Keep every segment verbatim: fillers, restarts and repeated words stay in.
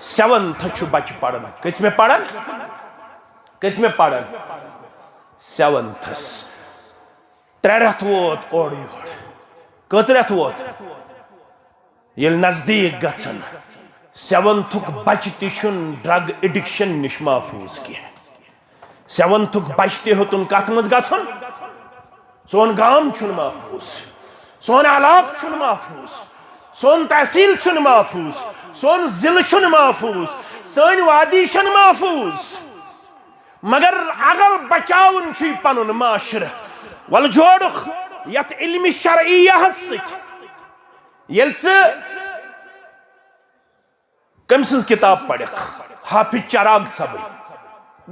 Seventh چھُ بچہِ پران۔ کٔژمہِ پران؟ کٔژمہِ پران؟ سیونتھس۔ ترٛےٚ رٮ۪تھ ووت اورٕ یور۔ کٔژ رٮ۪تھ ووت؟ ییٚلہِ نزدیٖک گژھن، سیونتھُک بچہِ تہِ چھُنہٕ ڈرگ ایڈکشن نِش محفوظ کینٛہہ۔ سیونتھُک بچہِ تہِ ہیوٚتُن کتھ منٛز گژھُن؟ سون گام چھُنہٕ محفوظ، سون علاقہٕ چھُنہٕ محفوظ، سون تحصیل چھُنہٕ محفوظ، سون ضلعہٕ چھُنہٕ محفوظ، سٲنۍ وادی چھَنہٕ محفوظ۔ مگر اگر بچاوُن چھُے پنُن معاشرٕ، وَلہٕ جوڑُکھ یتھ علمِ شرعیہس سۭتۍ۔ ییٚلہِ ژٕ کٔمۍ سٕنٛز کِتاب پرکھ؟ حافظ چراغ صٲبٕنۍ۔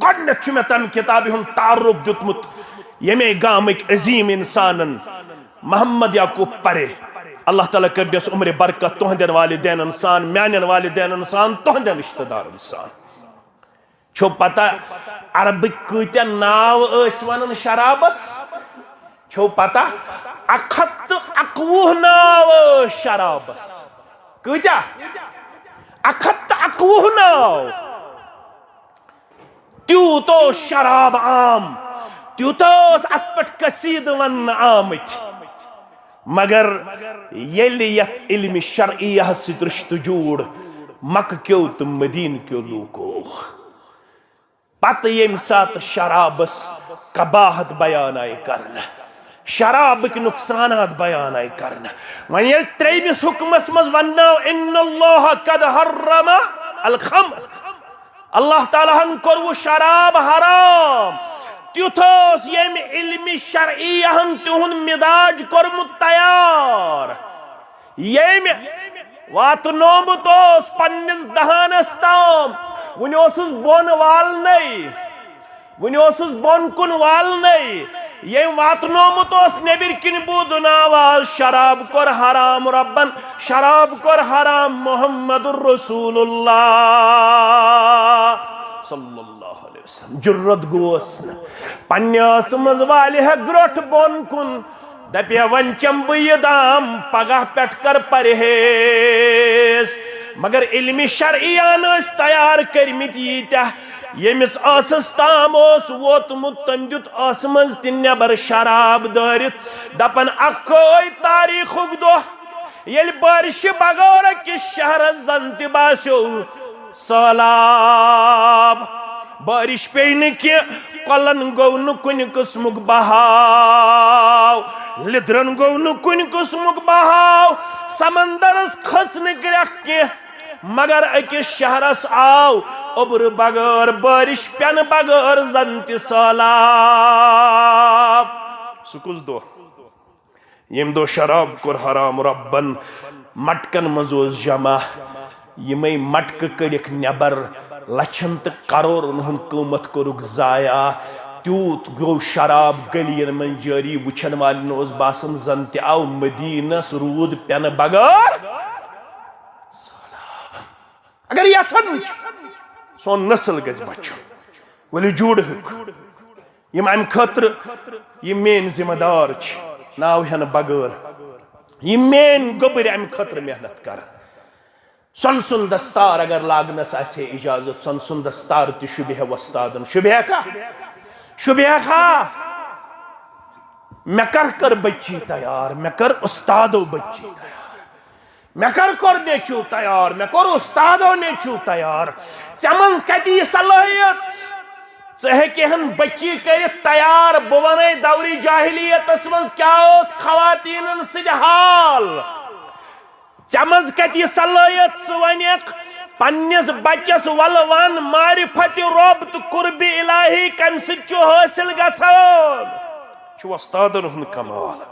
گۄڈٕنیتھ چھُ مےٚ تَمہِ کِتابہِ ہُنٛد تعارُف دیُتمُت، ییٚمے گامٕکۍ عظیٖم اِنسانن محمد یعقوب پرے، اللہ تعالیٰ کٔرنَس عمرِ برکت، تُہنٛدٮ۪ن والدینن سان، میانٮ۪ن والدینن سان، تُہنٛدٮ۪ن رشتہٕ دارن سان۔ چھو پتہ عربٕکۍ کۭتیاہ ناو ٲسۍ ونان شرابس؟ چھو پتہ؟ اکھ ہتھ تہٕ اکوُہ ناو ٲسۍ شرابس۔ کۭتیاہ؟ اکھ ہتھ تہٕ اکوُہ ناو۔ تیوٗت اوس شراب عام، تیوٗتاہ اوس اتھ پٮ۪ٹھ قصیدٕ وننہٕ آمٕتۍ۔ مگر ییٚلہِ یتھ علمِ شرعیہس سۭتۍ رشتہٕ جوٗڑ مکہٕ کیو تہٕ مدیٖنہٕ کیو لوٗکو، پتہٕ ییٚمہِ ساتہٕ شرابس قباحت بیان آیہِ کرنہٕ، شرابٕکۍ نقصانات بیان آیہِ کرنہٕ، وۄنۍ ییٚلہِ ترٛیٚیمِس حُکمس منٛز ونناو، "ان اللہ قد حرم الخمر"، اللہ تعالیٰ ہن کوٚروٕ شراب حرام، تیُتھ اوس ییٚمہِ علمِ شرعیہن تِہُنٛد مزاج کوٚرمُت تیار۔ ییٚمۍ واتنومُت اوس پننِس دہانس تام، وُنہِ اوسُس بۄن والنَے، وُنہِ اوسُس بۄن کُن والنَے۔ ییٚمۍ واتنومُت اوس نیٚبٕرۍ کِنۍ بوٗزُن آواز، "شراب کوٚر حرام رۄبن، شراب کوٚر حرام محمد رسول اللہ صلی اللہ علیہ وسلم۔" جُرت گوس نہٕ، پننہِ ٲسہٕ منٛز والہِ ہے گرٛوٚٹھ بۄن کُن۔ دپیا، وۄنۍ چمہٕ بہٕ یہِ دام، پگاہ پٮ۪ٹھ کر پرہیز۔ مگر علمِ شرعیان ٲسۍ تیار کٔرمٕتۍ ییٖتیٛاہ، ییٚمِس ٲسس تام اوس ووتمُت، تٔمۍ دیُت ٲسہٕ منٛز تہِ نٮ۪بر شراب دٲرِتھ، دپان، اکھوے تاریخُک دۄہ، ییٚلہِ بارشہِ بغٲر أکِس شہرس زن تہِ باسیو سہلاب۔ بارش پیٚیہِ نہٕ کینٛہہ، کۄلن گوٚو نہٕ کُنہِ قٕسمُک بہاو، لیٚدرن گوٚو نہٕ کُنہِ قٕسمُک بہاو، سمندرس کھٔژ نہٕ کرٛکھ کینٛہہ، مگر أکِس شہرس آو اوٚبرٕ بغٲر، بارش پٮ۪نہٕ بغٲر زن تہِ سہلاب۔ سُہ کُس دۄہ؟ ییٚمہِ دۄہ شراب کوٚر حرام رۄبن، مٹکن منٛز اوس جمع، یِمے مٹکہٕ کٔڑِکھ نٮ۪بر، لچھن تہٕ کرورن ہُنٛد قۭمتھ کوٚرُکھ ضایع۔ تیوٗت گوٚو شراب گلیَن منٛز جٲری، وٕچھن والٮ۪ن اوس باسان زن تہِ آو مدیٖنس روٗد پٮ۪نہٕ بغٲر۔ اگر یژھان چھُ سون نسل گژھِ بچُن، ؤلِو جوڑہُک۔ یِم امہِ خٲطرٕ، یِم میٲنۍ ذمہ دار چھِ، ناو ہٮ۪نہٕ بغٲر، یِم میٲنۍ گوٚبٕرۍ امہِ خٲطرٕ محنت کرن۔ سۄنہٕ سُنٛد دستار اگر لاگنس آسہِ ہے اجازت، سۄنہٕ سُنٛد دستار تہِ شوٗبہِ ہے وۄستادن۔ شوٗبہِ ہے کھا؟ شوٗبہِ ہے کھا؟ مےٚ کر کٔر بچی تیار، مےٚ کٔر استادو بچی تیار۔ مےٚ کر کوٚر نیٚچوٗ تیار، مےٚ کوٚر اُستادو نیٚچوٗ تیار۔ ژےٚ منٛز کَتہِ یہِ صلٲحیت؟ ژٕ ہیٚکہِ ہن بچی کٔرِتھ تیار۔ بہٕ وَنے دورِ جاہلیتس منٛز کیٛاہ اوس خواتیٖنن سۭتۍ حال۔ ژےٚ منٛز کَتہِ یہِ صلٲحیت؟ ژٕ وَنکھ پننِس بچس، وَلہٕ وَن معرفت رۄب تہٕ قربِ الٰہی کَمہِ سۭتۍ چھُ حٲصِل گژھان؟ چھُ وۄستادن ہُنٛد کمال۔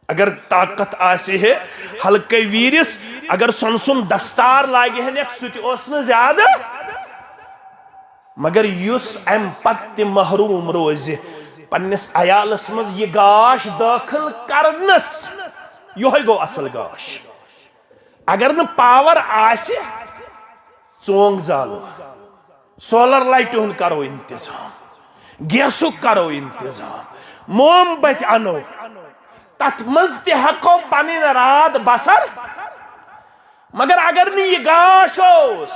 اگر طاقت آسہِ ہے ہلکے ویٖرِس، اگر سۄنہٕ سُنٛد دستار لاگہِ ہنکھ، سُہ تہِ اوس نہٕ زیادٕ۔ مگر یُس امہِ پتہٕ تہِ محروم روزِ پننِس عیالس منٛز یہِ گاش دٲخل کرنس، یۄہے گوٚو اصل گاش۔ اگر نہٕ پاور آسہِ، ژونگ زالو، سولر لایٹہِ ہُنٛد کرو انتظام، گیسُک کرو انتظام، موم بتۍ انو، تتھ منٛز تہِ ہٮ۪کو پنٕنۍ راتھ بسر۔ مگر اگر نہٕ یہِ گاش اوس،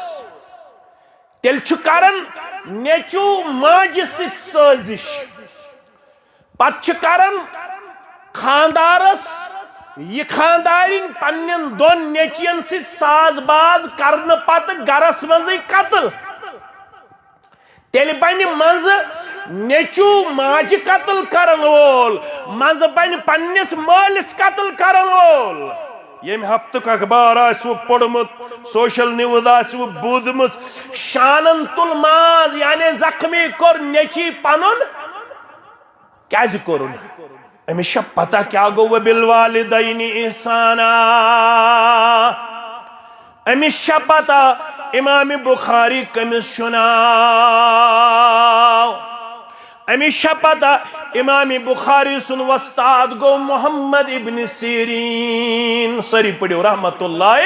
تیٚلہِ چھُ کران نیٚچو ماجہِ سۭتۍ سٲزِش۔ پتہٕ چھِ کران خاندارس یہِ خاندارِنۍ پننٮ۪ن دۄن نیٚچوٮ۪ن سۭتۍ ساز باز کرنہٕ پتہٕ گرس منٛزٕے قتل۔ تیٚلہِ بنہِ منٛزٕ نیٚچو ماجہِ قتل کرن وول، منٛزٕ بنہِ پننِس مٲلِس قتل کرن وول۔ ییٚمہِ ہفتُک اخبار آسِوٕ پوٚرمُت، سوشل نیوز آسِوٕ بوٗزمٕژ، شانن تُل ماز، یعنی زخمی کوٚر نیٚچی پنُن۔ کیازِ کوٚرُن؟ أمِس چھا پتہ کیٛاہ گوٚو؟ وَبِالْوَالِدَيْنِ إِحْسَانًا۔ أمِس چھا پتہ امام بخاری کٔمِس چھُ ناو؟ أمِس چھا پتہ امام بخاری سُنٛد وۄستاد گوٚو محمد ابن سیرین؟ سٲری پٔرِو رحمت اللہ۔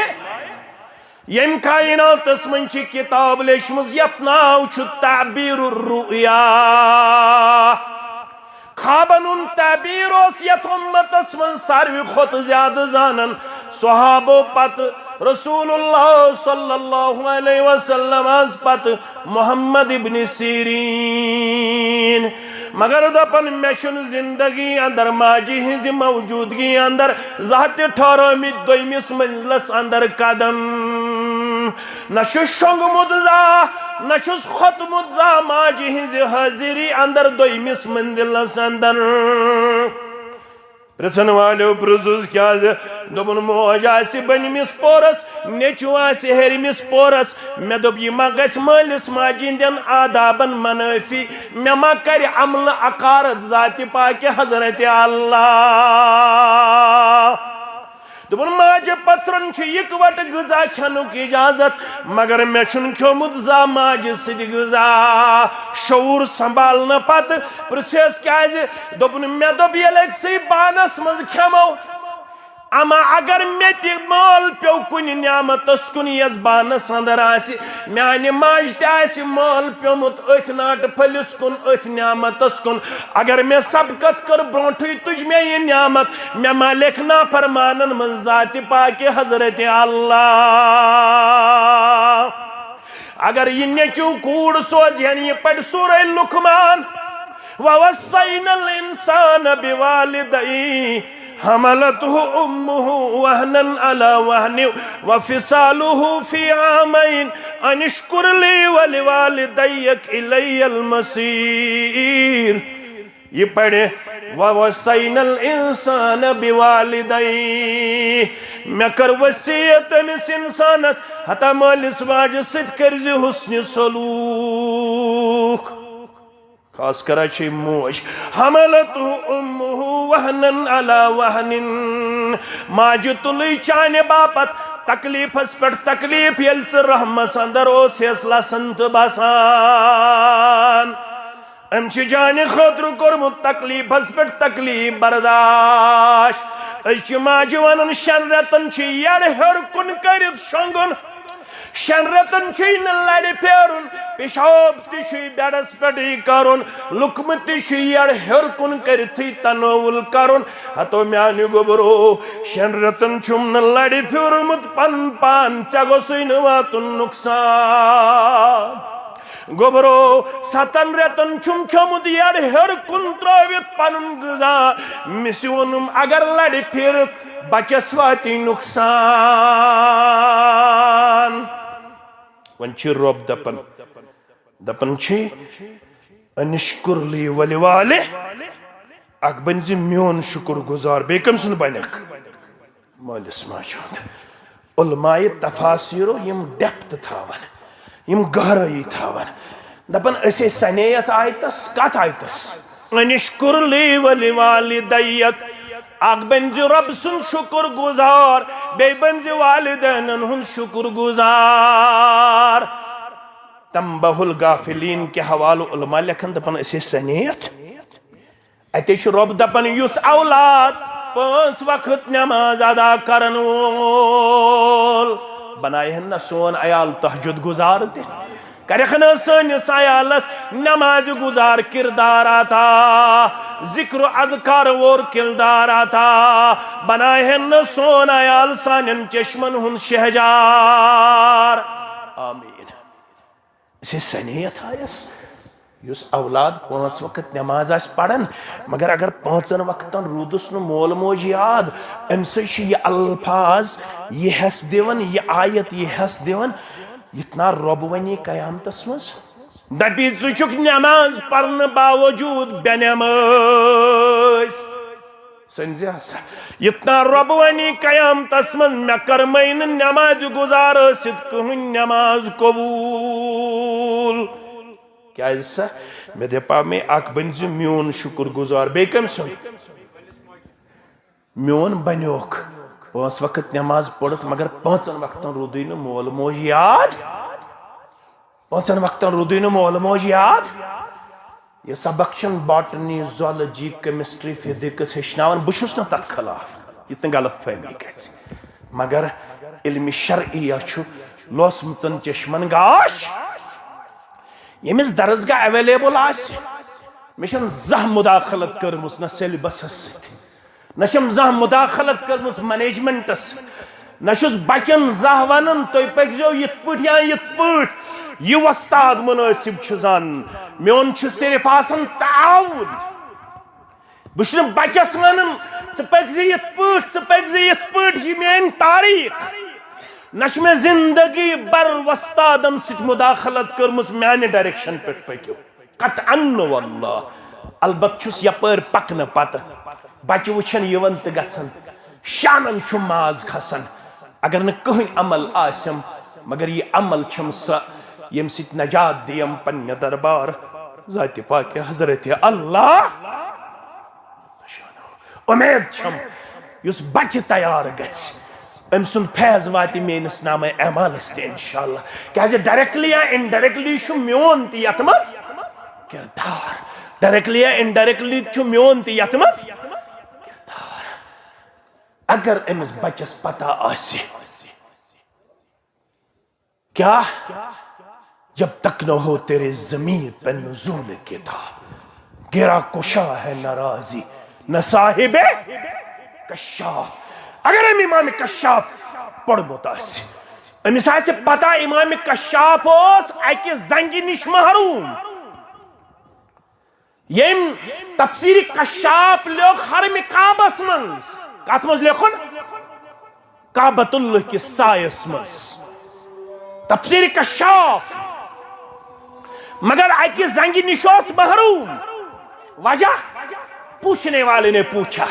ییٚمۍ کائناتس منٛز چھِ کتاب لیچھمٕژ یتھ ناو چھُ تعبیر الرؤیا۔ خوابن ہُنٛد تعبیر اوس یتھ امتس منٛز ساروی کھۄتہٕ زیادٕ زانان۔ صحابو پتہٕ، رسول اللہ صلی اللہ علیہ وسلم از پتہٕ، محمد ابن سیرین۔ مگر دپان، مےٚ چھُنہٕ زندگی اندر ماجہِ ہٕنٛزِ موجودگی اندر زانٛہہ تہِ ٹھہرٲومٕتۍ دوٚیمِس منزلس اندر قدم۔ نہ چھُس شۄنٛگمُت زانٛہہ، نہ چھُس کھوٚتمُت زانٛہہ ماجہِ ہٕنٛزِ حٲضری اندر دوٚیمِس منزلس اندر۔ پرژھن والیو پرژھُس، کیازِ؟ دوٚپُن، موج آسہِ بٔنمِس پورس، نیٚچو آسہِ ہیٚرمِس پورس۔ مےٚ دوٚپ، یہِ ما گژھِ مٲلِس ماجہِ ہٕنٛدٮ۪ن آدابن منٲفی؟ مےٚ ما کرِ عملہٕ عقارت ذاتِ پاکہِ حضرت اللہ؟ دوٚپُن، ماجہِ پتھرن چھُ یِکوٹہٕ غذا کھٮ۪نُک اجازت، مگر مےٚ چھُنہٕ کھیوٚمُت زانٛہہ ماجہِ سۭتۍ غذا۔ شعوٗر سنبھالنہٕ پتہٕ پرژھیس، کیازِ؟ دوٚپُن، مےٚ دوٚپ، ییٚلہِ أکسٕے بانس منٛز کھٮ۪مو، اما اگر مےٚ تہِ مٲل پیوٚو کُنہِ نعمتس کُن یۄس بانس اندر آسہِ، میانہِ ماجہِ تہِ آسہِ مٲل پیوٚمُت أتھۍ ناٹہٕ پھٔلِس کُن، أتھۍ نعمتس کُن۔ اگر مےٚ سبقت کٔر برونٹھٕے تُج مےٚ یہِ نعمت، مےٚ ما لیکھِ نافرمانن منٛز ذاتِ پاکہِ حضرت اللہ؟ اگر یہِ نیٚچو کوٗر سوزِ ہن، یہِ پرِ سورہ لقمان، وَوَصَّيْنَا الْإِنسَانَ بِوَالِدَيْهِ حَمَلَتْهُ أُمُّهُ وَهْنًا عَلَى وَهْنٍ وَفِصَالُهُ فِي عَامَيْنِ أَنِ اشْكُرْ لِي وَلِوَالِدَيْكَ إِلَيَّ الْمَصِيرُ۔ یہِ پرِ، وَوَصَّيْنَا الْإِنسَانَ بِوَالِدَيْهِ۔ مےٚ کٔر وصیت أمِس انسانس، ہتا مٲلِس ماجہِ سۭتۍ کٔرزِ حسنِ سلوک۔ خاص کر چھِ موج، حَمَلَتْهُ أُمُّهُ وَهْنًا عَلَى وَهْنٍ۔ ماجہِ تُلٕے چانہِ باپتھ تکلیفس پٮ۪ٹھ تکلیف، ییٚلہِ ژٕ رحمس اندر اوسیس لسن تہٕ بسان۔ أمۍ چھِ جانہِ خٲطرٕ کوٚرمُت تکلیفس پٮ۪ٹھ تکلیف برداشت۔ أسۍ چھِ ماجہِ ونان، شٮ۪ن رٮ۪تن چھِ یٔڈ ہیوٚر کُن کٔرِتھ شۄنٛگُن، شٮ۪ن رٮ۪تن چھُے نہٕ لرِ پھیرُن، پیشاب تہِ چھُے بیڈس پٮ۪ٹھٕے کرُن، لُقمہٕ تہِ چھُے یٔڈ ہیوٚر کُن کٔرِتھٕے تناول کرُن۔ ہتو میانہِ گوٚبرو، شٮ۪ن رٮ۪تن چھُم نہٕ لرِ پھیورمُت پنُن پان، ژےٚ گوٚژھُے نہٕ واتُن نۄقصان۔ گوٚبرو، ستن رٮ۪تن چھُم کھیوٚمُت یٔڈ ہیوٚر کُن ترٲوِتھ پنُن غذا۔ مِسہِ ووٚنُم، اگر لرِ پھیرکھ، بچس واتی نۄقصان۔ وۄنۍ چھِ رۄب دپان، دپان چھِ، "أَنِ اشْكُرْ لِي وَلِوَالِدَيْكَ"، اکھ بٔنۍ زِ میون شُکُر گُزار، بیٚیہِ کٔمۍ سُنٛد بنکھ؟ مٲلِس ماجہِ ہُنٛد۔ علماء تفاسیرو یِم ڈیپتھ تھاوان، یِم گہرٲیی تھاوان، دپان أسۍ ہے سنے یتھ آیتس، کتھ آیتس؟ "أَنِ اشْكُرْ لِي وَلِوَالِدَيْكَ"، اکھ بٔنۍ زِ رۄب سُنٛد شُکُر گُزار، بیٚیہِ بٔنۍ زِ والدینن ہُنٛد شُکُر گُزار۔ تنبیہ الغافلین کہِ حوالہٕ علماء لیکھان، دپان أسۍ ہے سنے یتھ۔ اتے چھُ رۄب دپان، یُس اولاد پانٛژھ وقت نماز ادا کرن وول بنایہِ ہن نہ سون عیال تہجد گزار تہِ، کرکھ نہ سٲنِس عیالس نماز گزار کردار عطا۔ ذکر و اذکار وور کردار عطا، بناوہن نہٕ سون عیال سانٮ۪ن چشمن ہُنٛد شہجار۔ آمین۔ أسۍ ٲسۍ سنیت آیس، یُس اولاد پانٛژھ وقت نماز آسہِ پران، مگر اگر پانٛژن وقتن روٗدُس نہٕ مول موج یاد، أمۍ سۭتۍ چھُ یہِ الفاظ، یہِ حصہٕ دِوان، یہِ آیت، یہِ حصہٕ دِوان، یِتھ نا رۄب ونی قیامتس منٛز۔ دپی، ژٕ چھُکھ نماز پرنہٕ باوجود بے نماز۔ سنزِ ہسا، یِتھ نا رۄب ونی قیامتس منٛز، مےٚ کرمے نہٕ نمازِ گُزار ٲسِتھ کٕہٕنۍ نماز قبول۔ کیازِ سا؟ مےٚ دپا مے اکھ بٔنۍ زِ میون شُکر گُزار، بیٚیہِ کٔمۍ سُنٛد؟ میون بنیوکھ۔ پانٛژھ وقت نماز پٔرِتھ، مگر پانٛژن وقتن روٗدُے نہٕ مول موج یاد۔ پانٛژن وقتن روٗدُے نہٕ مول موج یاد۔ یہِ سبق چھُنہٕ باٹنی، زولوجی، کیمسٹری، فزکس ہیٚچھناوان۔ بہٕ چھُس نہٕ تتھ خلاف، یہِ تہِ نہٕ غلط فہمی گژھِ۔ مگر علمِ شرعیہ چھُ لوسمٕژن چشمن گاش۔ ییٚمِس درسگاہ اویلیبل آسہِ، مےٚ چھَنہٕ زانٛہہ مداخلت کٔرمٕژ نہ سیلبسس سۭتۍ، نہ چھَم زانٛہہ مداخلت کٔرمٕژ منیجمنٹس سۭتۍ، نہ چھُس بچن زانٛہہ ونان تُہۍ پٔکزیو یِتھ پٲٹھۍ یا یِتھ پٲٹھۍ، یہِ وۄستاد منٲسب چھُ زانان۔ میون چھُ صرف آسان تعاون۔ بہٕ چھُس نہٕ بچس ونان ژٕ پٔکزِ یِتھ پٲٹھۍ، ژٕ پٔکزِ یِتھ پٲٹھۍ، یہِ میٲنۍ تاریخ۔ نہ چھُ مےٚ زندگی بھر وۄستادن سۭتۍ مداخلت کٔرمٕژ، میانہِ ڈائریکشن پٮ۪ٹھ پٔکِو۔ قطعاً واللہ۔ البتہ چھُس یپٲرۍ پکنہٕ پتہٕ بچہٕ وٕچھان یِوان تہٕ گژھان، شانن چھُ ماز کھسان۔ اگر نہٕ کٕہٕنۍ عمل آسٮ۪م، مگر یہِ عمل چھَم سۄ، ییٚمہِ سۭتۍ نجات دِیم پننہِ دربار ذاتِ پاکہِ حضرت اللہ۔ امید چھم، یُس بچہِ تیار گژھِ، أمۍ سُنٛد فیض واتہِ میٲنِس نامہ اعمالس تہِ انشاءاللہ۔ کیازِ ڈائریکٹلی یا انڈائریکٹلی چھُ میون تہِ یتھ منٛز کردار۔ ڈائریکٹلی یا انڈائریکٹلی چھُ میون تہِ یتھ منٛز کردار۔ اگر أمِس بچس پتہ آسہِ، کیا؟ جب تک نہ ہو تیرے ضمیر پہ نزول کتاب، گرا کشا ہے ناراضی نہ صاحب کشاف۔ اگر أمۍ امام کشاف پوٚرمُت آسہِ، أمِس آسہِ پتہ امام کشاف اوس اکہِ زنگہِ نِش محروم۔ ییٚمۍ تفسیر کشاف لیوٚکھ حرم کعبس منٛز۔ کتھ منٛز لیوٚکھُن؟ کعبۃ اللہ کِس سایس منٛز۔ تفسیر کشاف۔ مگر اکہِ زنگہِ نِش اوس محروم۔ وجہ؟ پوچھنے والے نے پوچھا،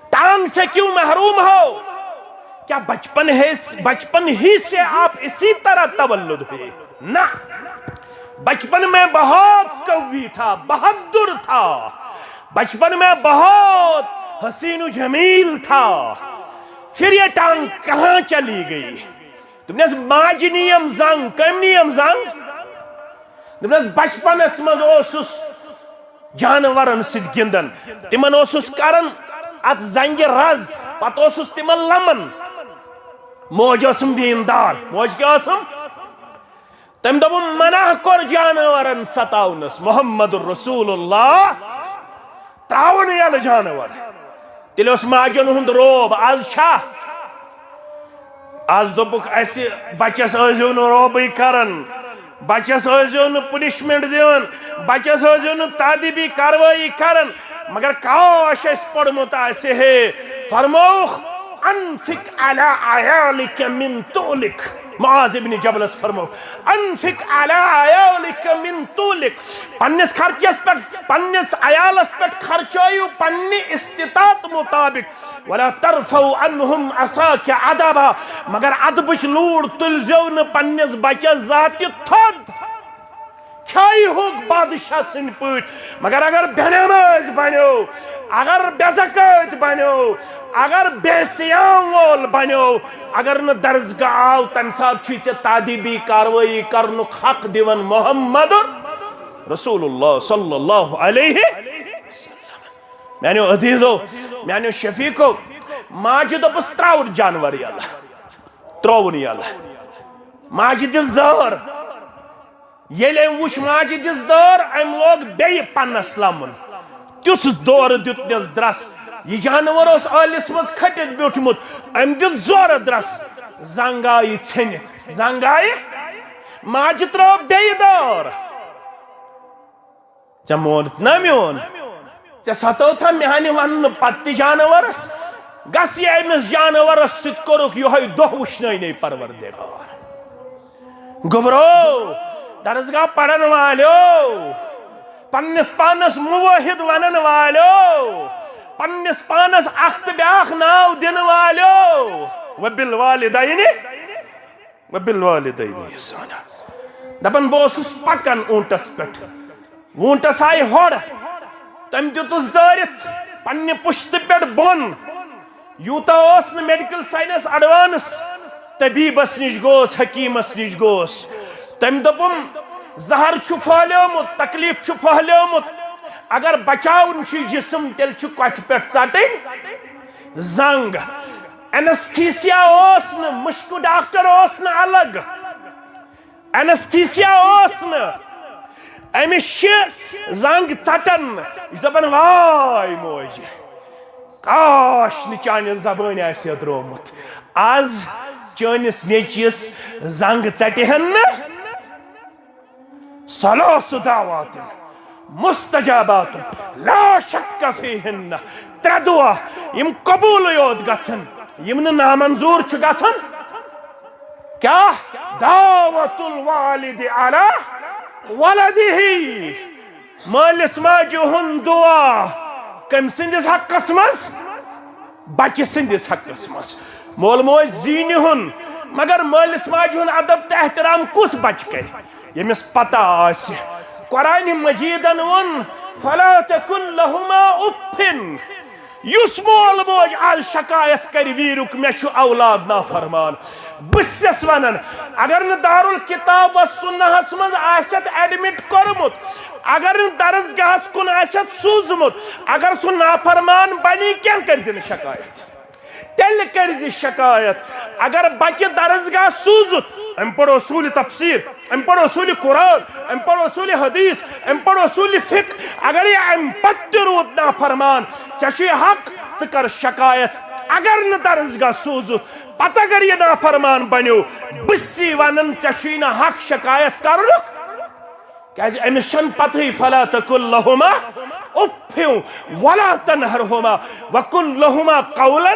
ٹانگ سے کیوں محروم ہو؟ کیا بچپن ہے، بچپن ہی سے آپ اسی طرح تولد ہوئے؟ نہ، بچپن میں بہت قوی تھا، بہادر تھا، بچپن میں بہت حسین و جمیل تھا، پھر یہ ٹانگ کہاں چلی گئی؟ دوٚپنس، ماجہِ نِیَم زنگ۔ کٔمۍ نِیَم زنگ؟ دوٚپنس، بچپنس منٛز اوسُس جانورن سۭتۍ گِنٛدان، تِمن اوسُس کران اتھ زنگہِ رز، پتہٕ اوسُس تِمن لمان۔ موج ٲسٕم دیٖندار۔ موج کیٛاہ ٲسٕم؟ تٔمۍ دوٚپُن، منع کوٚر جانورن ستاونس۔ محمد رسول اللہ۔ تراوُن یلہٕ جانور۔ تیٚلہِ اوس ماجن ہُنٛد روب۔ از چھا؟ از دوٚپُکھ اسہِ، بچس ٲسۍزیو نہٕ روبٕے کران، بچس ٲسۍزیو نہٕ پنشمنٹ دِوان، بچس ٲسۍزیو نہٕ تادیبی کاروٲیی کران۔ مگر کاش اسہِ پوٚرمُت آسہِ ہے۔ فرمووُکھ، انفق علی عیالک من طولک۔ معاذ ابن جبلس فرمووُکھ، انفق علی عیالک من طولک۔ پننِس خرچس پٮ۪ٹھ، پننِس عیالس پٮ۪ٹھ خرچٲیِو پننہِ استطاعت مطابق۔ ولا ترفع عنہم عصاک عدبا، مگر ادبٕچ لوٗر تُلزیو نہٕ پننِس بچس ذاتہِ تھوٚد۔ کھیہِ ہوٚکھ بادشاہ سٕنٛدۍ پٲٹھۍ، مگر اگر بے نماز بنیو، اگر بے زکٲتۍ بنیو، اگر بے صیام وول بنیو، اگر نہٕ درسگاہ آو، تمہِ ساتہٕ چھُے ژےٚ تادیبی کاروٲیی کرنُک حق دِوان محمد رسول اللہ صلی اللہ علیہ وسلم۔ میانیو عزیزو، میانیو شفیقو، ماجہِ دوٚپُس، تراوُن جانور یلہٕ، ترٛووُن یلہٕ۔ ماجہِ دِژ دٲر۔ ییٚلہِ أمۍ وُچھ ماجہِ دِژ دٲر، أمۍ لوگ بیٚیہِ پنس لمُن۔ تیُتھ دورٕ دیُتنس درس۔ یہِ جانور اوس ٲلِس منٛز کھٔٹِتھ بیوٗٹھمُت، أمۍ دیُت زورٕ درس، زنگ آیہِ ژھیٚنِتھ، زنگ آیہِ، ماجہِ ترٲو بیٚیہِ دٲر۔ ژےٚ مونُتھ نا میون؟ ژےٚ ستٲوتھا میانہِ وننہٕ پتہٕ تہِ جانورس؟ گژھ یہِ أمِس جانورس سۭتۍ کوٚرُکھ یِہوٚے دۄہ وٕچھنٲنی پروردگار۔ گوٚبرو، درسگاہ پرن والیو، پننِس پانس موحد ونن والیو، پننِس پانس اکھ تہٕ بیاکھ ناو دِنہٕ والیو، وبالوالدین، وبالوالدین احسانا۔ دپان بہٕ اوسُس پکان اوٗنٹس پٮ۪ٹھ، ووٗنٹس آیہِ ہۄڑ، تٔمۍ دیُتُس دٲرِتھ پننہِ پُشتہٕ پٮ۪ٹھ بۄن۔ یوٗتاہ اوس نہٕ میڈیکل ساینس ایڈوانس، طبیبس نِش گوس، حکیمس نِش گوس۔ تٔمۍ دوٚپُم، زہر چھُ پھٔہلیومُت، تکلیف چھُ پھٔہلیومُت، اگر بچاوُن چھُ جسم، تیٚلہِ چھُ کۄٹھِ پٮ۪ٹھ ژٹٕنۍ زنگ۔ اینستھیسیا اوس نہٕ، مُشکہٕ ڈاکٹر اوس نہٕ الگ۔ اینستھیسیا اوس نہٕ۔ أمِس چھِ زنگ ژٹان۔ یہِ چھُ دپان، واے موج، کاش نہٕ چانہِ زبٲنۍ آسہِ ہے درٛومُت۔ از چٲنِس نیٚچوِس زنگ ژٹہِ ہن نہٕ۔ ثلاث دعوات مستجابات لا شک فیہن۔ ترٛےٚ دعا یِم قبوٗلٕے یوت گژھن، یِم نہٕ نامنظوٗر چھِ گژھان۔ کیٛاہ؟ دعوت الوالد علی ولدہ۔ مٲلِس ماجہِ ہُنٛد دُعا کٔمۍ سٕنٛدِس حقس منٛز؟ بچہِ سٕنٛدِس حقس منٛز۔ مول موج زیٖنہِ ہُن، مگر مٲلِس ماجہِ ہُنٛد ادب تہٕ احترام کُس بچہِ کرِ؟ ییٚمِس پتہ آسہِ۔ قرآنِ مجیدن ووٚن، فلا تقل لہما اف۔ یُس مول موج از شکایت کرِ ویٖرُک، مےٚ چھُ اولاد نافرمان، بہٕ چھَس ونان، اگر نہٕ دارالکتاب و سنہس منٛز آسٮ۪تھ ایڈمٹ کوٚرمُت، اگر نہٕ درسگاہس کُن آسٮ۪تھ سوٗزمُت، اگر سُہ نافرمان بنی، کینٛہہ کٔرۍ زِ نہٕ شکایت۔ تیٚلہِ کٔرۍ زِ شکایت۔ اگر بچہِ درسگاہ سوٗزُتھ، أمۍ پوٚر اصوٗلِ تفسیٖر، أمۍ پوٚر اصوٗلِ قرآن، أمۍ پوٚر اصوٗلِ حدیث، أمۍ پوٚر اصوٗلِ فقہ، اگر یہِ اَمہِ پتہٕ تہِ روٗد نافرمان، ژےٚ چھُے حق، ژٕ کر شکایت۔ اگر نہٕ درسگاہ سوٗزُتھ، پتہٕ اگر یہِ نافرمان بنیو، بہٕ چھُسی ونان، ژےٚ چھُے نہٕ حق شکایت کرنُک۔ کیازِ أمِس چھَنہٕ پتہٕے، فلا تقل لہما اف ولا تنہرہما وقل لہما قولا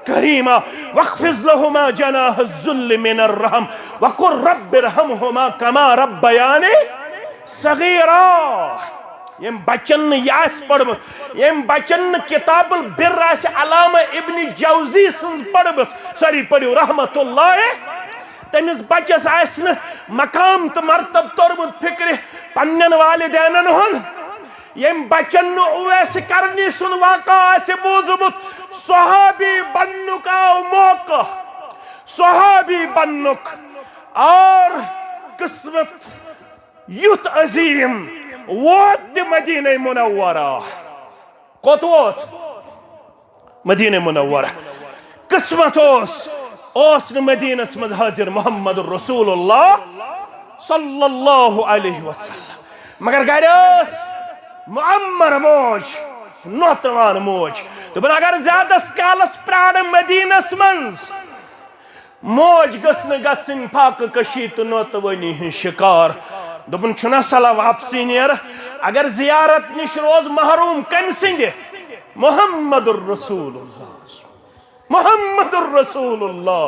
کریما واخفض لہما جناح الذل من الرحم وقل رب ارحمہما کما ربیانی صغیرا۔ ییٚمۍ بچن نہٕ یہِ آسہِ پٔرمٕژ، ییٚمۍ بچن نہٕ کتاب البر آسہِ علامہ ابن جوزی سٕنٛز پٔرمٕژ، سٲری پٔرِو رحمت اللہ، تٔمِس بچس آسہِ نہٕ مقام تہٕ مرتب توٚرمُت فکرِ پننٮ۪ن والدینن ہُنٛد، ییٚمۍ بچن نہٕ اویس کرنی سُنٛد واقعہ آسہِ بوٗزمُت، صحابی بننُک آو موقع، صحابی بننُک اور قسمت یُتھ عظیم ووت تہِ مدینہ منورہ۔ کوٚت ووت؟ مدینہ منورہ۔ قسمت اوس، اوس نہٕ مدینس منٛز حاضر محمد رسول اللہ صلی اللہ علیہ وسلم، مگر گرِ ٲس معمر موج، نوتوان موج۔ دوٚپُن، اگر زیادس کالس پرارٕ مدینس منٛز، موج گٔژھ نہٕ گژھٕنۍ فاقہٕ کشی تہٕ نوتوٲنی ہٕنٛز شکار۔ دوٚپُن، چھُنہ صلاح واپسٕے نیر، اگر زیارت نِش روز محروم کٔمۍ سٕنٛدِ؟ محمد الرسول اللہ۔ محمد الرسول اللہ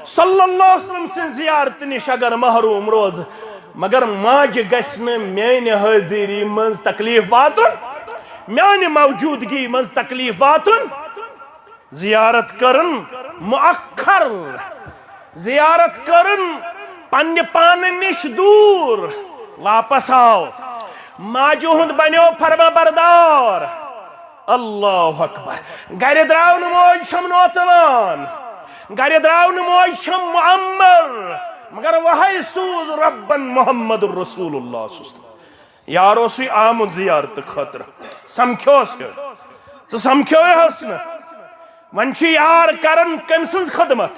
صلی اللہ علیہ وسلم سٕنٛز زیارت نِش اگر محروم روز، مگر ماجہِ گژھِ نہٕ میانہِ حٲضری منٛز تکلیف واتُن، میانہِ موجودگی منٛز تکلیف واتُن۔ زیارت کٔرٕن مؤخر، زیارت کٔرٕن پننہِ پانہٕ نِش دوٗر، واپس آو، ماجہِ ہُنٛد بنیو فرما بردار۔ اللہ اکبر۔ گرِ درٛاو نہٕ موج چھم نوتوان، گرِ درٛاو نہٕ موج چھم معمر، مگر وہے سوٗز ربن محمد رسول اللہ صلی اللہ علیہ وسلم۔ یار اوسُے آمُت زیارتہٕ خٲطرٕ، سمکھیوس یہِ۔ ژٕ سمکھیوے ہوس نہٕ۔ وۄنۍ چھُ یار کران کٔمۍ سٕنٛز خدمت؟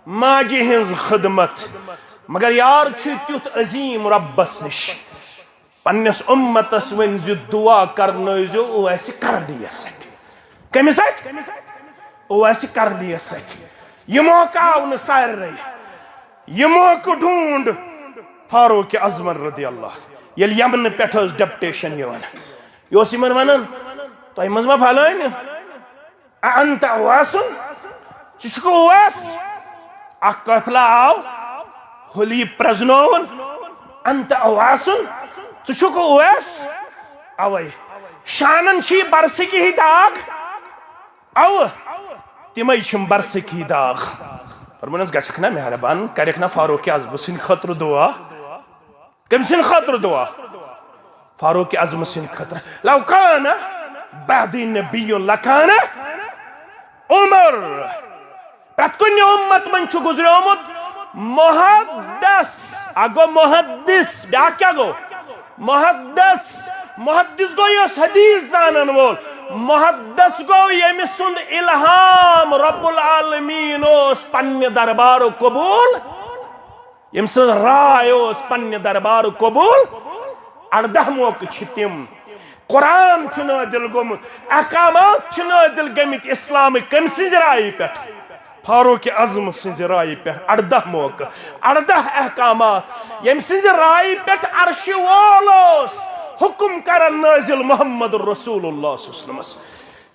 ماجہِ ہٕنٛز خدمت۔ مگر یار چھُ تیُتھ عظیٖم رۄبس نِش۔ پننِس اُمتس ؤنۍ زِ دُعا کرنٲوزیو اویس قرنیس سۭتۍ۔ کٔمِس سۭتۍ؟ اویس قرنیس سۭتۍ۔ یہِ موقعہٕ آو نہٕ سارنٕے۔ یہِ موقعہٕ ڈھونڈ فاروق اعظمن رضی اللہ، ییٚلہِ یمنہٕ پٮ۪ٹھ ٲس ڈیپٹیشن یِوان۔ یہِ اوس یِمن ونان، "تۄہہِ منٛز ما پھلٲنۍ؟ اَنتَ اویسُن؟ ژٕ چھُکھ اویس؟" اکھ قٲفلہٕ آو، ہولی پرزنووُن، "اَنتَ اویسُن؟ ژٕ چھُکھ اویس؟" اوے شانن چھِ یہِ برسٕکی ہی داغ۔ اوٕ، تِمے چھِم برسٕکی داغ۔ فرمونس، "گژھکھ نا مہربان، کرکھ نا فاروق اعظم سٕنٛدِ خٲطرٕ دُعا؟" کٔمۍ سٕنٛدِ خٲطرٕ دُعا؟ فاروق اعظم سٕنٛدِ خٲطرٕ۔ "لو کان بعدی نبی لکان عمر۔" پرٛٮ۪تھ کُنہِ اُمت منٛز چھُ گُزریومُت محدث، اکھ گوٚو محدث، بیٛاکھ کیٛاہ گوٚو؟ محدث۔ محدث گوٚو یُس حدیث زانن وول۔ محدث گوٚو ییٚمہِ سُنٛد الہام رب العالمین اوس پننہِ دربارُک قبول، ییٚمہِ سٕنٛز راے اوس پننہِ دربارُک قبول۔ اردہ موقعہٕ چھِ تِم۔ قرآن چھُ نٲزِل گوٚمُت، احکامات چھِ نٲزِل گٔمٕتۍ اسلامٕکۍ۔ کٔمۍ سٕنٛزِ رایہِ پٮ۪ٹھ؟ فاروق اعظم سٕنٛزِ رایہِ پٮ۪ٹھ۔ اردہ موقعہٕ، اردہ احکامات، ییٚمہِ سٕنٛزِ رایہِ پٮ۪ٹھ عرشہِ وول اوس حکم کران نٲزِل محمد رسول اللہ صلی اللہ علیہ وسلمس۔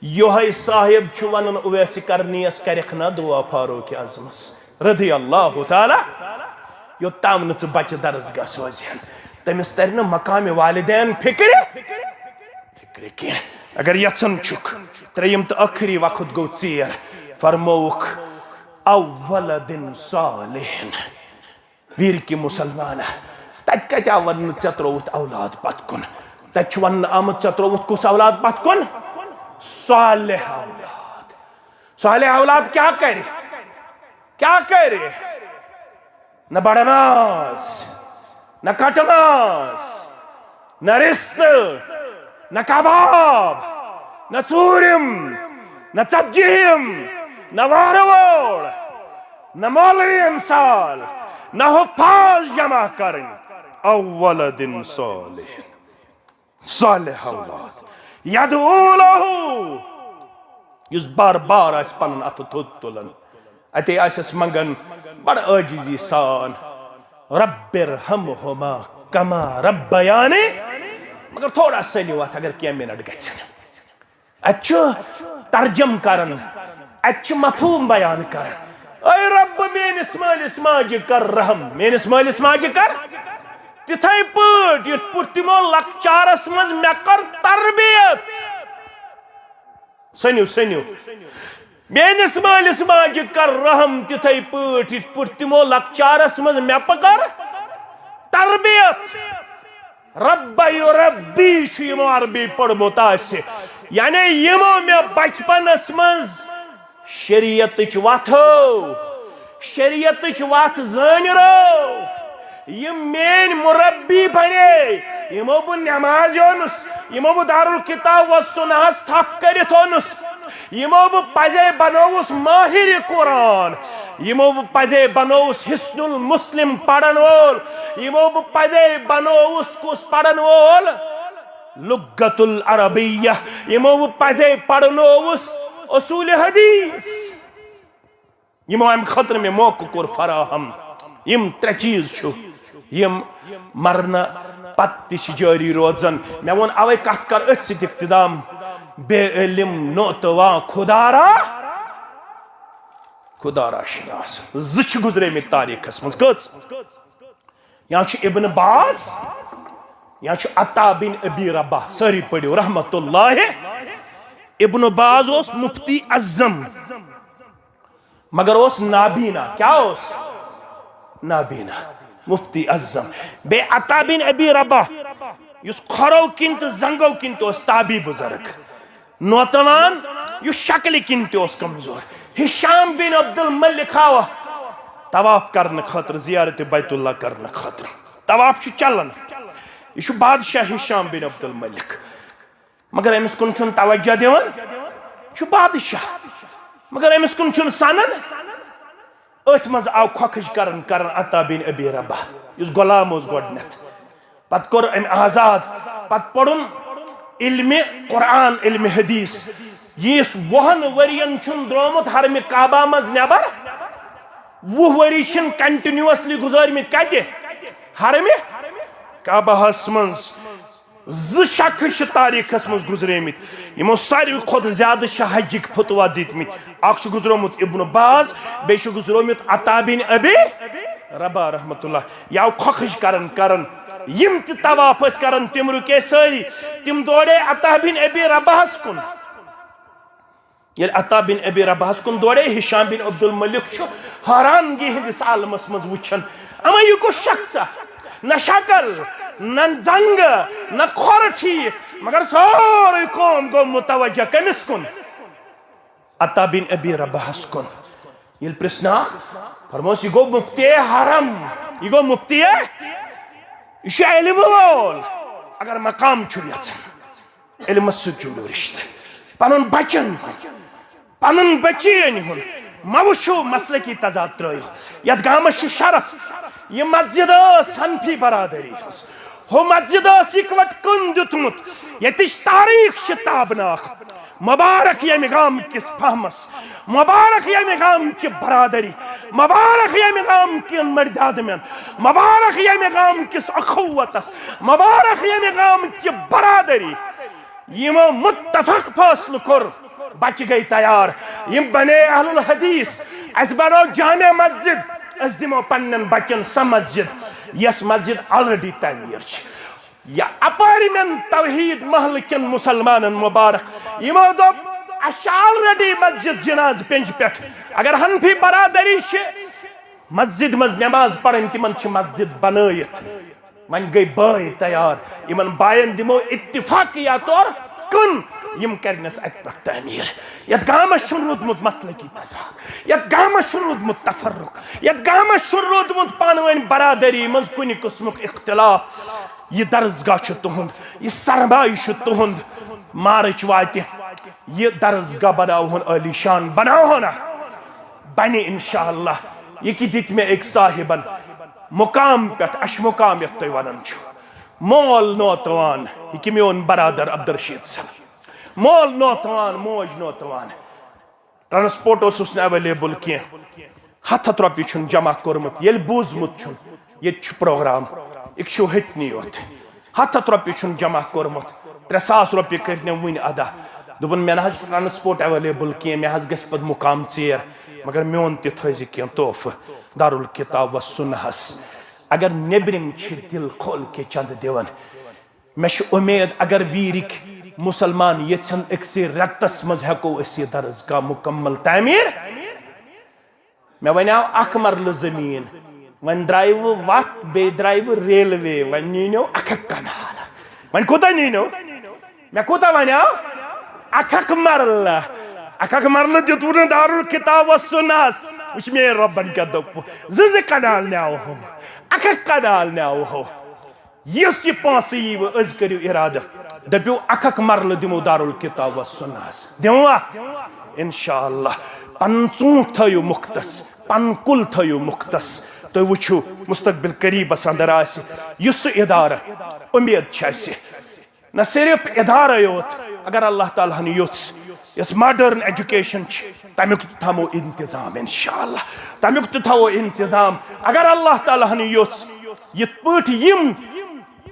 یۄہے صاحب چھُ ونان اویس قرنیس، "کرکھ نا دعا فاروق اعظمس رضی اللہ تعالیٰ، یوٚتام نہٕ ژٕ بچہٕ درس گاہ سوزِہن، تٔمِس ترِ نہٕ مقامِ والدین فکرِ، فکرِ کینٛہہ۔ اگر یژھان چھُکھ، ترٛیٚیِم تہٕ ٲخری وقت گوٚو ژیر، فرمووُکھ، او ولد صالح۔" ویرکی مسلمان، تتہِ کتہِ آو وننہٕ ژےٚ ترووُتھ اولاد پتھ کُن؟ تتہِ چھُ وننہٕ آمُت ژےٚ ترووُتھ کُس اولاد پتھ کُن؟ صالح اولاد۔ صالح اولاد کیٛاہ کرِ؟ کیٛاہ کرِ؟ نہ بڑٕ ماز، نہ کٹہٕ ماز، نہ رستہٕ، نہ کباب، نہ ژوٗرِم، نہ ژتجیٖہِم، نہ وارٕ وول، نہ مولوی انصال، نہ حفاظ جمع کرٕنۍ۔ او ولد صالح، صالح اولاد، یدعو لہ، یُس بار بار آسہِ پنُن اتھٕ تھوٚد تُلان، اتے آسٮ۪س منگان بڑٕ عٲجزی سان، رب ارحمہما کما ربیانی، مگر تھوڑا سنیو اتھ اگر کینٛہہ منٹ گژھن۔ اتہِ چھُ ترجم کران، اتہِ چھُ مفہوم بیان کران۔ اے رب، میٲنِس مٲلِس ماجہِ کر رحم، میٲنِس مٲلِس ماجہِ کر تِتھے پٲٹھۍ یِتھ پٲٹھۍ تِمو لۄکچارس منٛز مےٚ کٔر تربیت۔ سٔنِو، سٔنِو۔ میٲنِس مٲلِس ماجہِ کر رحم تِتھے پٲٹھۍ یِتھ پٲٹھۍ تِمو لۄکچارس منٛز مےٚ پکر تربیت۔ ربہ یربی چھُ یِمو عربی پوٚرمُت آسہِ، یعنی یِمو مےٚ بچپنس منٛز شریعتٕچ وتھ ہٲو، شریعتٕچ وتھ زٲنۍ رٲو، یِم میٲنۍ مربی بنے، یِمو بہٕ نماز اونُس، یِمو بہٕ دارالکتاب و سنہس تھپھ کٔرِتھ اونُس، یِمو بہٕ پزے بنووُس ماہر قرآن، یِمو بہٕ پزے بنووُس حصن المسلم پرن وول، یِمو بہٕ پزے بنووُس کُس پرن وول؟ لغت العربیہ۔ یِمو بہٕ پزے پرنووُس اصول حدیث۔ یِمو امہِ خٲطرٕ مےٚ موقعہٕ کوٚر فراہم۔ یِم ترٛےٚ چیٖز چھُ، یِم مرنہٕ پتہٕ تہِ چھِ جٲری روزان۔ مےٚ ووٚن اوے کتھ کر أتھۍ سۭتۍ اختتام، بے علم نوتوا خدا را، خدا را شناس۔ زٕ چھِ گُزریمٕتۍ تاریخس منٛز۔ کٔژ؟ یا چھُ ابن باز، یا چھُ عطا بن ابی رباح۔ سٲری پٔرِو رحمت اللہ۔ ابن باز اوس مفتی اعظم، مگر اوس نابینا۔ کیٛاہ اوس؟ نابینا۔ مفتی اعظم۔ بیٚیہِ عطا بن ابی رباح، یُس کھۄرو کِنۍ تہٕ زنٛگو کِنۍ تہِ اوس تابی بزرگ۔ نوتوان، یُس شکلہِ کِنۍ تہِ اوس کمزور۔ ہشام بن عبد الملک آو طواف کرنہٕ خٲطرٕ، زیارت بیت اللہ کرنہٕ خٲطرٕ۔ طواف چھُ چلان۔ یہِ چھُ بادشاہ ہشام بن عبد الملک۔ مگر أمِس کُن چھُنہٕ توجہ دِوان۔ یہِ چھُ بادشاہ۔ مگر أمِس کُن چھُنہٕ سنان۔ أتھۍ منٛز آو کھۄکھٕج کران، کران عطا بن ابی رباح، یُس غلام اوس گۄڈٕنٮ۪تھ۔ پتہٕ کوٚر أمۍ آزاد، پتہٕ پوٚرُن علمِ قرآن، علمِ حدیث۔ ییٖس وُہن ؤرین چھُنہٕ درٛامُت حرمِ کعبہ منٛز نٮ۪بر۔ وُہ ؤری چھِن continuously گُزٲرمٕتۍ کتہِ؟ حرمِ کعبہ ہس منٛز۔ زٕ شخص چھِ تاریخس منٛز گُزریمٕتۍ، یِمو ساروی کھۄتہٕ زیادٕ چھِ حجٕکۍ فتوا دِتمٕتۍ۔ اکھ چھُ گُزرومُت ابن باز، بیٚیہِ چھُ گُزرومُت عطا بن ابی رباح رحمتہ اللہ۔ یہِ آو کھۄکھٕج کران کران۔ یِم تہِ طواف ٲسۍ کران، تِم رُکے سٲری۔ تِم دورے عطا بن ابی رباحس کُن۔ ییٚلہِ عطا بن ابی رباحس کُن دورے، ہشام بن عبد الملک چھُ حیرانگی ہٕنٛدِس عالمس منٛز وٕچھان، اما یہِ کُس شخص؟ نہ شکل، نہ زنٛگہٕ، نہ کھۄر ٹھیٖک، مگر سورُے قوم گوٚو متوجہ کٔمِس کُن؟ عطا بن ابی رباحس کُن۔ ییٚلہِ پرژھناکھ، فرموس، یہِ گوٚو مفتی حرم، یہِ گوٚو مفتی، یہِ چھُ علمہٕ وول۔ اگر مقام چھُ یژھان، علمس سۭتۍ جُڑِو رشتہٕ۔ پنُن بچن ہُنٛد، پنُن بچین ہُنٛد مہ وٕچھِو مسلکی تضاد ترٲیِو۔ یتھ گامس چھُ شرف۔ یہِ مسجد ٲس حنفی برادری ہٕنٛز۔ ہُہ مسجد ٲس اِکوٹ کُن دیُتمُت۔ ییٚتِچ تاریخ چھِ تابناک۔ مبارک ییٚمہِ گامہٕ کِس فہمس، مبارک ییٚمہِ گامہٕ چہِ برادری، مبارک ییٚمہِ گامہٕ کٮ۪ن مٔردِ آدمٮ۪ن، مبارک ییٚمہِ گامہٕ کِس اخوتس، مبارک ییٚمہِ گامہٕ چہِ برادری۔ یِمو متفق فٲصلہٕ کوٚر، بچہِ گٔے تیار۔ یِم بنے اہل الحدیث، اسہِ بنٲو جامع مسجد، أسۍ دِمو پننٮ۪ن بچن سۄ مسجد، یۄس مسجد already تعمیٖر چھِ۔ یا اپٲرۍ مٮ۪ن توحید محلہٕ کٮ۪ن مسلمانن مبارک، یِمو دوٚپ، اسہِ چھِ already مسجد جناز پنجہِ پٮ۪ٹھ۔ اگر حنفی برادری چھِ مسجد منٛز نماز پرٕنۍ، تِمن چھِ مسجد بنٲیِتھ۔ وۄنۍ گٔے بٲے تیار، یِمن باین دِمو اتفاقیہ طور کُن، یِم کرنس اتہِ پٮ۪ٹھ تعمیٖر۔ یتھ گامس چھُنہٕ روٗدمُت مسلکی تضاد، یتھ گامس چھُنہٕ روٗدمُت تفرق، یتھ گامس چھُنہٕ روٗدمُت پانہٕ ؤنۍ برادری منٛز کُنہِ قٕسمُک اختلاف۔ یہِ درسگاہ چھُ تُہُنٛد، یہِ سرمایہِ چھُ تُہُنٛد۔ مارچ واتہِ، یہِ درسگاہ بناوہون عٲلی شان، بناوہون نا؟ بنہِ انشاءاللہ۔ یہِ کہِ دِتۍ مےٚ أکۍ صاحبن مقام پٮ۪ٹھ، اَشہِ مقام یَتھ تُہۍ وَنان چھِو، مول نوتوان، یہِ کہِ میون برادر عبدالرشید صٲب، مول نوتوان، موج نوتوان۔ ٹرانسپورٹ اوسُس نہٕ ایویلیبل کینٛہہ۔ ہتھ ہتھ رۄپیہِ چھُن جمع کوٚرمُت، ییٚلہِ بوٗزمُت چھُن ییٚتہِ چھُ پروگرام، یہِ چھُ ہیٚتنٕے یوت۔ ہتھ ہتھ رۄپیہِ چھُن جمع کوٚرمُت، ترٛےٚ ساس رۄپیہِ کٔرۍ مےٚ وٕنۍ ادا۔ دوٚپُن، مےٚ نہ حظ چھُ ٹرانسپورٹ ایویلیبل کینٛہہ، مےٚ حظ گژھِ پتہٕ مُقام ژیر، مگر میون تہِ تھٲیزِ کینٛہہ تحفہٕ دارالکتاب و سُنہس۔ اگر نیٚبرِم چھِ دِل کھول کے چندٕ دِوان، مےٚ چھِ اُمید، اگر ویٖرِکۍ مُسلمان یژھن، أکسٕے رٮ۪تس منٛز ہٮ۪کو أسۍ یہِ درسگاہ مُکمل تعمیٖر۔ مےٚ وَنیٛاو اکھ مرلہٕ زٔمیٖن، وۄنۍ درٛایہِ وۄنۍ وَتھ، بیٚیہِ درٛایہِ وۄنۍ ریلوے، وۄنۍ نِنیو اکھ اکھ کنال۔ وۄنۍ کوٗتاہ نِنیو؟ مےٚ کوٗتاہ وَنیٛاو؟ اکھ اکھ مرلہٕ۔ اکھ اکھ مرلہٕ دیُتوُ نہٕ دارالکتاب و سُنہس۔ وٕچھ مے رۄبن کیٛاہ دوٚپُکھ، زٕ زٕ کنال نیٛاوہو، اکھ اکھ کنال نیٛاوہو۔ یُس یہِ پونٛسہٕ یی وۄنۍ، أزۍ کٔرِو اِرادٕ، دٔپِو، اکھ اکھ مرلہٕ دِمو دارالکتاب و سُنہس۔ دِموا؟ انشاءاللہ۔ پنُن ژوٗنٛٹھ تھٲیِو مُختس، پنُن کُل تھٲیِو مُختس۔ تُہۍ وٕچھِو، مستقبل قریٖبس اندر آسہِ یُس سُہ ادارٕ، اُمید چھِ اَسہِ، نہ صرف ادارے یوت، اگر اللہ تعالیٰ ہن یوٚژھ، یۄس ماڈرن ایجوکیشن چھِ، تمیُک تہِ تھاوو انتظام انشاءاللہ، تمیُک تہِ تھاوو انتظام۔ اگر اللہ تعالیٰ ہن یوٚژھ، یِتھ پٲٹھۍ یِم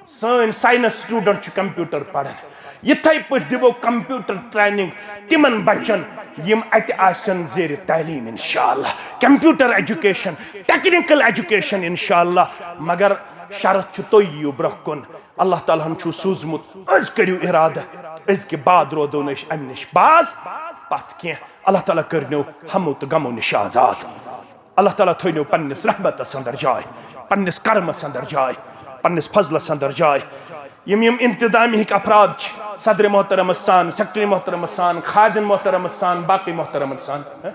سٲنۍ ساینس سٹوڈنٹ چھِ کمپیوٹر پران، یِتھے پٲٹھۍ دِمو کمپیوٹر ٹریننگ تِمن بچن، یِم اتہِ آسن زیر تعلیٖم انشاءاللہ۔ کمپیوٹر ایجوکیشن، ٹیکنیکل ایجوکیشن انشاءاللہ، مگر شرط چھُ تُہۍ یِیِو برونٛہہ کُن۔ اللہ تعالیٰ ہن چھُ سوٗزمُت، أزۍ کٔرِو اِرادٕ، أزۍ کہِ بعد روزو نہٕ أسۍ امہِ نِش باز پتھ کینٛہہ۔ اللہ تعالیٰ کٔرنو ہمو تہٕ غمو نِش آزاد۔ اللہ تعالیٰ تھٲینو پننِس رحمتس اندر جاے، پننِس کرمس اندر جاے، پننِس فضلس اندر جاے۔ یِم یِم انتظامی ہٕکۍ افراد چھِ، صدر محترمس سان، سیکرٹری محترمس سان، خادم محترمس سان، باقی محترمن سان، ہہ؟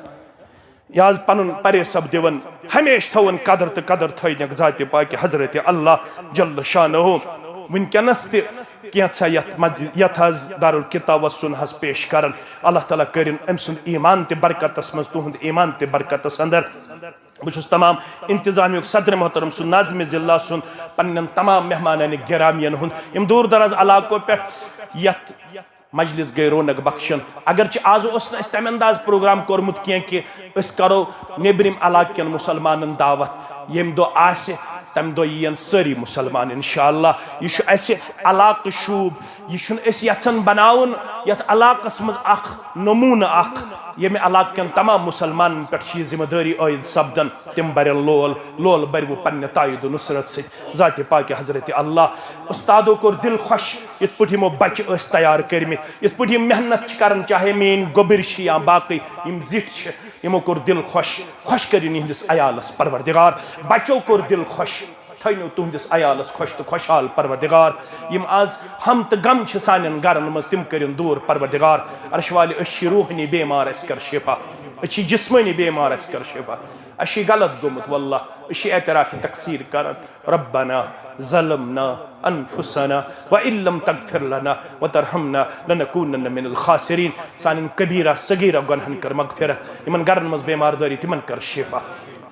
یہِ حظ پنُن پرے سب دِوان، ہمیشہِ تھاوُن قدر تہٕ قدر تھٲینکھ ذاتِ پاکہِ حضرت اللہ جل شانہ۔ وٕنکیٚنس تہِ کینٛژھا یتھ مد-، یتھ حظ دارالکتاب و سُنہس پیش کرن، اللہ تعالیٰ کٔرِن أمۍ سُنٛد ایمان تہِ برکتس منٛز، تُہُنٛد ایمان تہِ برکتس اندر۔ بہٕ چھُس تمام انتظامیہُک صدر محترم سُنٛد، ناظم ضلع سُنٛد، پننٮ۪ن تمام مہمانان گرامین ہُنٛد، یِم دوٗر دراز علاقو پٮ۪ٹھ یتھ مجلس گٔے رونق بخشن۔ اگرچہِ آز اوس نہٕ اَسہِ تمہِ انداز پروگرام کوٚرمُت کینٛہہ کہِ أسۍ کرو نیٚبرِم علاقہٕ کٮ۪ن مسلمانن دعوت، ییٚمہِ دۄہ آسہِ تمہِ دۄہ یِین سٲری مسلمان انشاءاللہ۔ یہِ چھُ اَسہِ علاقہٕ شوٗب، یہِ چھُنہٕ أسۍ یژھان بناوُن یتھ علاقس منٛز اکھ نموٗنہٕ اکھ، ییٚمہِ علاقہٕ کٮ۪ن تمام مسلمانن پٮ۪ٹھ چھِ یہِ ذمہٕ دٲری عٲید سپدان، تِم برن لول، لول برِوٕ پننہِ تایید و نصرت سۭتۍ۔ ذاتِ پاکِ حضرت اللہ۔ استادو کوٚر دل خۄش، یِتھ پٲٹھۍ یِمو بچہِ ٲسۍ تیار کٔرمٕتۍ، یِتھ پٲٹھۍ یِم محنت چھِ کران، چاہے میٲنۍ گوٚبٕرۍ چھِ یا باقٕے یِم زِٹھۍ چھِ، یِمو کوٚر دل خۄش۔ خۄش کٔرِن یِہنٛدِس عیالس پروردگار۔ بچو کوٚر دل خۄش، تھٲینو تُہنٛدِس عیالس خۄش تہٕ خۄشحال پروردگار۔ یِم از ہم تہٕ غم چھِ سانٮ۪ن گرن منٛز، تِم کٔرِن دوٗر پروردگار۔ عرش والہِ، أسۍ چھِ روحٲنی بیمار، اَسہِ کر شفا۔ أسۍ چھِ جسمٲنی بیمار، اَسہِ کر شفا۔ اَسہِ چھِ غلط گوٚمُت واللہ، أسۍ چھِ اعتراف تقصیر کران۔ ربنا ظلمنا انفسنا وان لم تغفر لنا وترحمنا لنکونن من الخاسرین۔ سانٮ۪ن کبیرہ صغیرہ گۄنہن کر مغفرت، یِمن گرن منٛز بیمار دٲری تِمن کر شفا،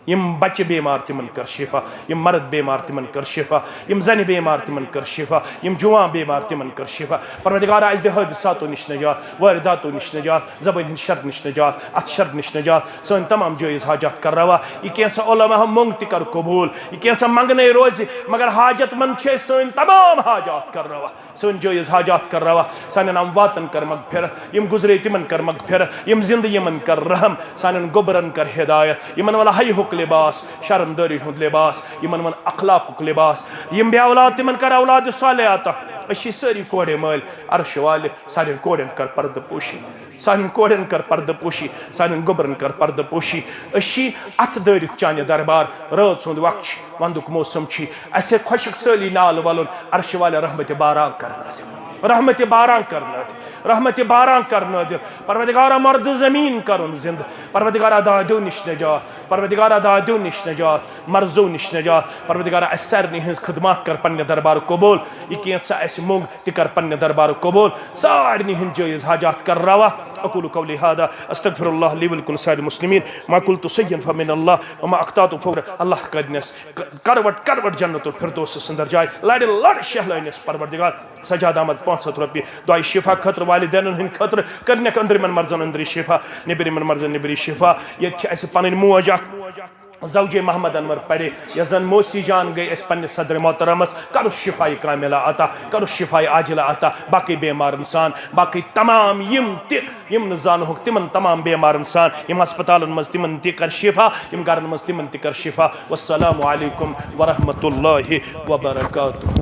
یِم بچہِ بیمار تِمن کر شفا، یِم مرد بیمار تِمن کر شفا، یِم زنہِ بیمار تِمن کر شفا، یِم جوان بیمار تِمن کر شفا۔ پروردگارا، اَسہِ دِ حٲدثاتو نِش نجات، وٲرِداتو نِش نجات، زبٲنۍ ہٕنٛدِ شر نِش نجات، اَتھٕ شر نِش نجات۔ سٲنۍ تمام جٲیز حاجات کر روا۔ یہِ کینٛژھا علماء منٛگ تہِ کر قبول۔ یہِ کینٛژھا منٛگنے روزِ، مگر حاجت مند چھِ أسۍ، سٲنۍ تمام حاجات کر روا۔ سٲنۍ جٲیز حاجات کر روا۔ سانٮ۪ن امواتن کر مغفرت۔ یِم گُزرے تِمن کر مغفرت۔ یِم زندٕ یِمن کر رحم۔ سانٮ۪ن گوٚبرن کر ہدایت۔ یِمن ول حیہُک لباس، شرمدٲری ہُنٛد لباس۔ یِمن ول اخلاقُک لباس۔ یِم بے اولاد تِمن کر اولاد صالح عطا۔ أسۍ چھِ سٲری کورِ مٲلۍ۔ عرش والہِ، سانٮ۪ن کورٮ۪ن کر پردٕ پوشی۔ سانٮ۪ن کورٮ۪ن کر پردٕ پوشی، سانٮ۪ن گوٚبرن کر پردٕ پوشی۔ أسۍ چھِ اَتھٕ دٲرِتھ چانہِ دربار، رٲژ ہُنٛد وقت چھُ، وندُک موسم چھُ، اَسہِ خۄشک سٲلی نال وَلُن۔ عرشہِ والہِ، رحمتِ باران کر نازل، رحمتِ باران کر نازل، رحمتِ باران کر نازل۔ پروردگارا، مردٕ زمین کرُن زندٕ، پروردگارا، دادیو نِش نجات، پروردگارا، دادیو نِش نجات، مرضو نِش نجات۔ پروردگارا، اَسہِ سارنٕے ہٕنٛز خدمات کر پننہِ دربار قبول۔ یہِ کینٛژھا اَسہِ موٚنگ، تہِ کر پننہِ دربارُک قبول۔ سارنٕے ہٕنٛدۍ جٲیز حاجات کر روا۔ اقول قولی هذا، استغفر الله لي ولكم سائر المسلمين، ما قلت شيئا فمن الله، وما اخطأت فهو۔ اللہ کٔرنس ک-، کروٹ کروٹ جنت الفردوس اندر جاے، لڑِ لڑ شہلٲنس پروردگار۔ سجاد احمد پانٛژھ ہتھ رۄپیہِ دعایہِ شفا خٲطرٕ، والدینن ہٕنٛدِ خٲطرٕ کٔرنکھ أنٛدرِمٮ۪ن مرضن أنٛدری شفا، نیٚبرِمٮ۪ن مرضن نیٚبری شفا۔ ییٚتہِ چھِ اَسہِ پنٕنۍ موج اکھ، زوجے محمد انور پرے، یۄس زن موسی جان گٔے اَسہِ پننِس صدر محترمس، کرُس شفایہِ کاملہ عطا، کرُس شفایہِ عاجلہ عطا، باقٕے بیمارن سان، باقٕے تمام یِم تہِ، یِم نہٕ زانہوکھ، تِمن تمام بیمارن سان، یِم ہسپتالن منٛز تِمن تہِ کر شفا، یِم گرن منٛز تِمن تہِ کر شفا۔ والسلام علیکم ورحمۃ اللہ وبرکاتہ۔